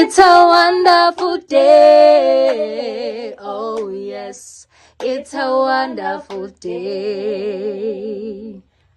It's a wonderful day. Oh, yes, it's a wonderful day.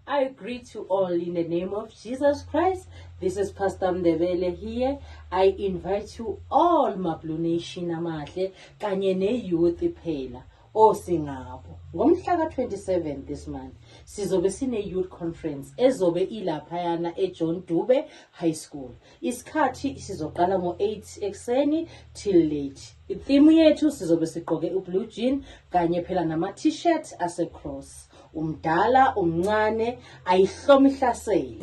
I greet you all in the name of Jesus Christ. This is Pastor Mndebele here. I invite you all, maBlue Nation amahle kanye ne-youth phela osingabo. Ngomhla ka-27 this month sizobe sine-youth conference ezobe ilaphayana eJohn Dube High School. Isikhathi sizoqala ngo-8 ekuseni till late. I-theme yethu sizobe sigqoke u-blue jean kanye phela nama-t-shirt ase-cross. Umdala, umncane, ayihloma ihlasele,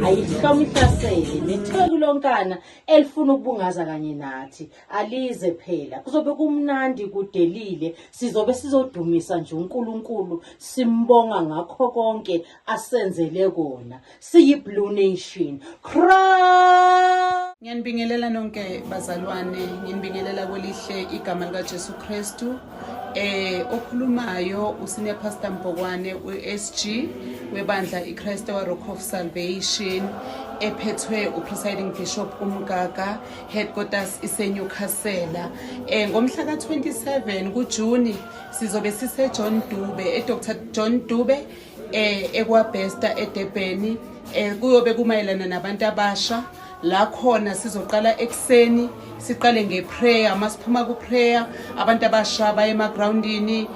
ayihloma ihlasele. Netheku lonkana elifuna ukubungaza kanye nathi alize phela. Kuzobe kumnandi kudelile, sizobe sizodumisa nje uNkulunkulu, simbonga ngakho konke asenzele kona. Siyi-Blue Nation. Cross! Ngiyanibingelela nonke bazalwane, nginibingelela kwelihle igama likaJesu Kristu. Okhulumayo uSenior Pastor Mbokwane we-SG webandla iChrist wa Rock of Salvation ephethwe uPresiding Bishop uMgaga, headquarters iseNewcastle. Ngomhla ka-27 kuJuni sizobe sise John Dube, eDr John Dube, ekwaBester eDurban. Kuyobe kumayelana nabantu abasha. La khona sizoqala ekuseni, siqale ngeprayer. Masiphuma ku-prayer, abantu abasha baye emagroundini,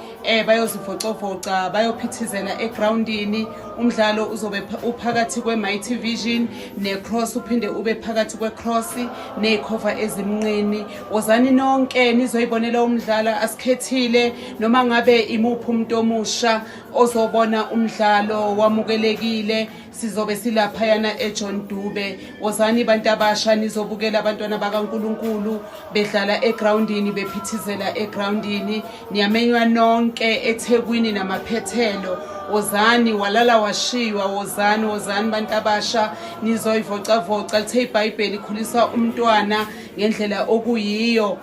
bayozivocavoca, bayophithizela egroundini. Umdlalo uzobe uphakathi kwe-Mighty Vision ne-Cross, uphinde ube phakathi kwe-Cross ney'khova ezimnqini. Wozani nonke nizoyibonela umdlalo. Asikhethile noma ngabe imuphi umuntu omusha ozobona umdlalo, wamukelekile. Sizobe silaphayana eJohn Dube. Wozani bantu abasha nizobukela abantwana bakaNkulunkulu bedlala egroundini, bephithizela egroundini. Niyamenywa nonke eThekwini namaphethelo. Wozani, walala washiywa. Wozani, wozani bantu abasha nizoyivocavoca. Lithe iBhayibheli, khulisa umntwana ngendlela okuyiyo.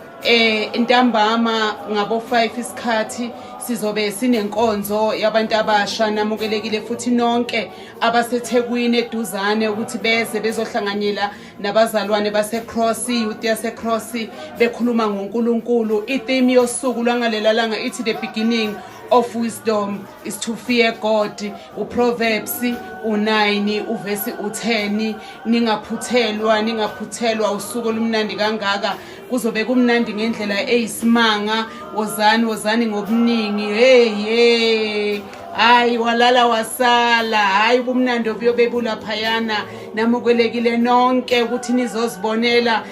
Ntambama ngabo 5 isikhathi sizobe sinenkonzo yabantu abasha. Namukelekile futhi nonke abaseThekwini eduzane ukuthi beze bezohlanganyela nabazalwane baseCross, youth yaseCross, bekhuluma ngoNkulunkulu. I-theme yosuku lwangalela langa ithi "The beginning of wisdom is to fear God", uProverbs u9 uvesi u10. Ningaphuthelwa, ningaphuthelwa usuku olumnandi kangaka. Kuzobe kumnandi ngendlela eyisimanga. Wozani, wozani ngobuningi. Hey hey, hayi, walala wasala. Hayi, ubumnandi obuyobe bulaphayana. Namukelekile nonke ukuthi nizozibonela,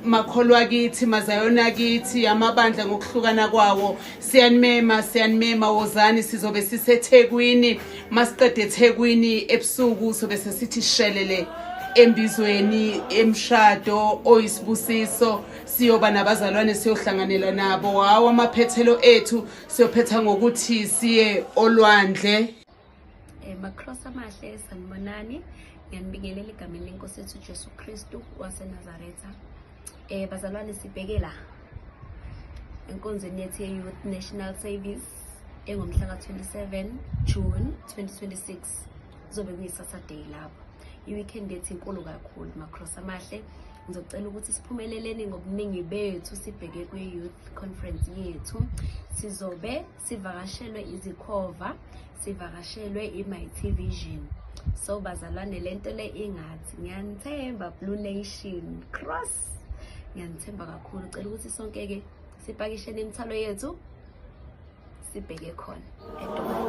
makholwa kithi, mazayona kithi, amabandla ngokuhlukana kwawo. Siyanimema, siyanimema, wozani. Sizobe siseThekwini. Masiqede eThekwini ebusuku sobe sesithi shelele embizweni emshado oyisibusiso. Siyoba nabazalwane, siyohlanganela nabo. Hawo, amaphethelo ethu siyophetha ngokuthi siye olwandle. Macross amahle, sanibonani. Ngiyanibingelela egameni lenkosi yethu Jesu Kristu waseNazaretha. Bazalwane, sibheke la enkonzweni yethu ye-Youth National Service engomhla ka-27 June 2026. Kuzobe kuyi-Saturday lapho. I-weekend yethu inkulu kakhulu, Macross amahle. Ngizocela ukuthi siphumeleleni ngobuningi bethu, sibheke kwi-youth conference yethu. Sizobe sivakashelwe izikhova, sivakashelwe i-Mighty Vision. So bazalwane, lento le ingathi ngiyanithemba, Blue Nation Cross, ngiyanithemba kakhulu. Cela ukuthi sonke-ke sipakisheni imithwalo yethu, sibheke khona eDurban.